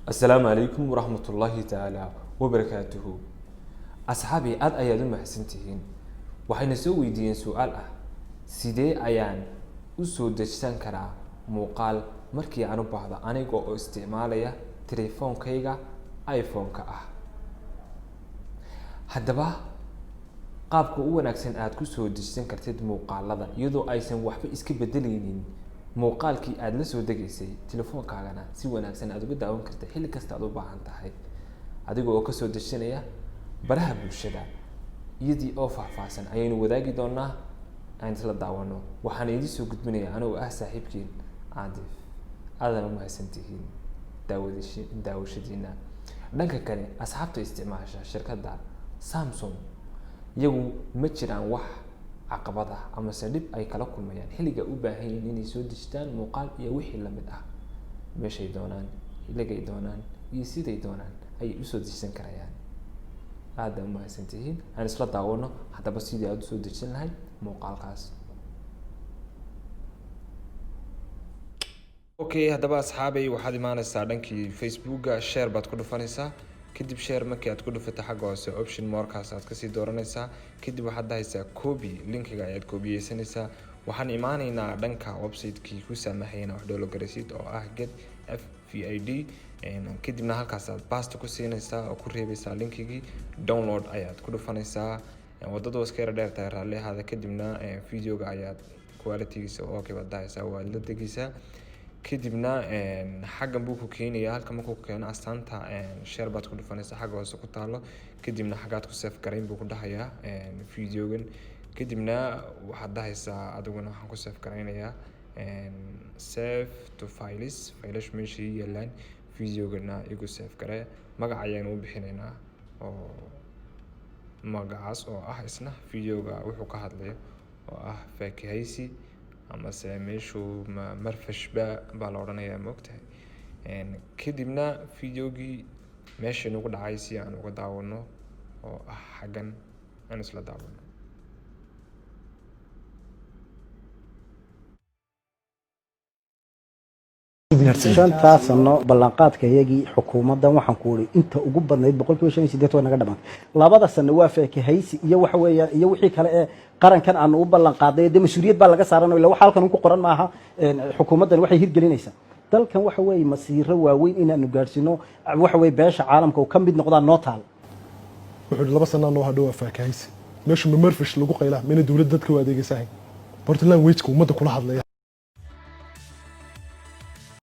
Asalaamu calaykum waraxmatullaahi tacaala wabarakaatuhu. Asxaabii, aad ayaad u mahadsantihiin. Waxayna soo weydiiyeen su-aal ah: sidee ayaan u soo dejisan karaa muuqaal markii aan u baahdo, aniga oo isticmaalaya telefoonkayga iPhone-ka ah? Haddaba, qaabka u wanaagsan aada kusoo dejisan kartid muuqaalada iyadoo aysan waxba iska bedeleynin muuqaalkii aada la soo degaysay telefoonkaagana, si wanaagsan aada uga daawan karta xilli kasta aad u baahan tahay, adiga oo kasoo dejisanaya baraha bulshada, iyadii oo faahfaahsan ayaynu wadaagi doonaa. Aan isla daawano. Waxaan idiin soo gudbinaya anigoo ah saaxiibkiin Caadif. Aadana umahadsantihiin daawadash daawashadiina. Dhanka kale, asxaabta isticmaasha shirkadda Samsung, iyagu ma jiraan wax caqabad ah amase dhib ay kala kulmayaan xilliga u baahan yihiin inay soo dejistaan muuqaal iyo wixii lamid ah. Meeshay doonaan, xilligay doonaan iyo siday doonaan ayay usoo dejisan karayaan. Aada umahadsantihiin. Aan isla daawano haddaba sidii aada usoo dejisan lahayd muuqaalkaas. Okay, haddaba asxaabay, waxaad imaaneysaa dhankii Facebooka, share baad ku dhufanaysaa. Kadib share markii aad ku dhufato, xagga hoose option more-kaas aad kasii dooranaysaa. Kadib waxaad dhahaysaa copy, linkiga ayaad koobiyeysanaysaa. Waxaan imaaneynaa dhanka website-kii ku saamaxayna wax download garaysid oo ah Get FVID. Kadibna halkaas aad paste ku siinaysaa oo ku reebeysaa linkigii. Download ayaad ku dhufanaysaa. Wadada iska yara dheer tahay, raalli ahaada. Kadibna videoga ayaad qualitygiisa okay baad dhahaysaa, waad la degeysaa. Kadibna xaggan buu ku keenayaa. Halka markuu ku keeno, astaanta share baad ku dhufanaysaa xagga hoose ku taalo. Kadibna xaggaad ku save garayn buu ku dhahayaa videogan. Kadibna waxaad dhahaysaa adiguna waxaan ku save garaynayaa save to files, faylash meesha ii yaalaan videogana igu save garee. Magac ayaynu u bixinaynaa, oo magacaas oo ah isna videoga wuxuu ka hadlayo, oo ah faakihaysi amase meeshuu marfashba baa la odhanayaa, ma ogtahay? Kadibna videogii meesha nagu dhacay si aan uga daawano, oo ah xaggan, aan isla daawano. 5-taa sano ballanqaadka iyagii xukuumaddan, waxaan ku uri, inta ugu badnayd 85% way naga dhamaatay. 2-da sano waa faakihaysi iyo waxa weeyaan iyo wixii kale ee qarankan aanu u ballan qaadnay. Dee mas-uuliyad baa laga saaran, ila waxa halkan ku qoran maaha. Xukuumaddan waxay hirgelinaysaa dalkan waxa weeye masiiro waaweyn inaanu gaadhsiino, waxa weeye beesha caalamka uu ka mid noqdaa noo taal. Wuxuu yidhi 2 sanaa noo hadhow, waa faakahaysi. Meeshu ma marfish lagu qaylaa? Mayna dowladda dadka u adeegaysahay? Horta languageka ummadda kula hadlaya.